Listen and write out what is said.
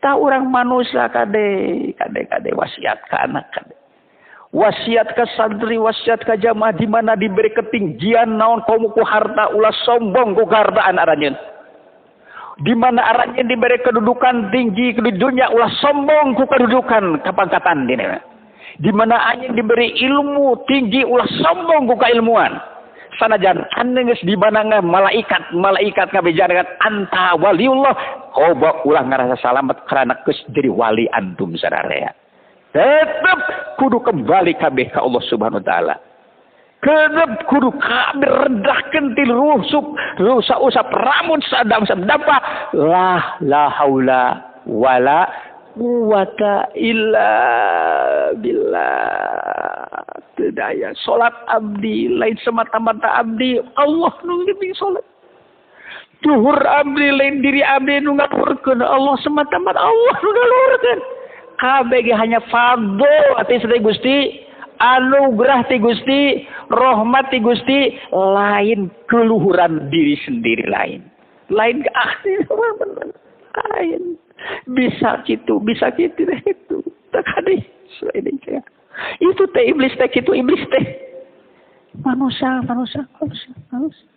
Tah, urang manusia, kade, kade, kade, wasiat ke anak, kade, wasiat ke santri, wasiat ke jamaah, di mana diberi ketinggian naon komo ku harta, ulah sombong ku kehartaan aranjeun. Di mana aranjeun diberi kedudukan tinggi di dunia, ulah sombong ku kedudukan kepangkatan dina. Di mana anjeun diberi ilmu tinggi, ulah sombong ku keilmuan. Sanajan ane geus di mana malaikat malaikat ngabejakeun anta waliullah, coba ulah ngarasa salamet karena geus jadi wali antum sararea. Tetep kudu kembali kabeh ka Allah Subhanahu wa taala. Tetep kudu kabeh rendahkeun ti rusuk rusak usap rambut sadam sadapa lah, la haula wala quwata illa billah. Teu daya salat abdi lain semata-mata abdi, Allah nu lebih. Salat duhur abdi lain diri abdi nu ngaluhurkeun, Allah semata-mata, Allah nu ngaluhurkeun. Kabeh hanya fadl ti Gusti, anugerah ti Gusti, rahmat ti Gusti, lain keluhuran diri sendiri, lain lain ah lain bisa gitu, bisa gitu deh. Itu tak ada ini, itu teh iblis teh gitu. Iblis teh manusia, manusia, manusia, manusia.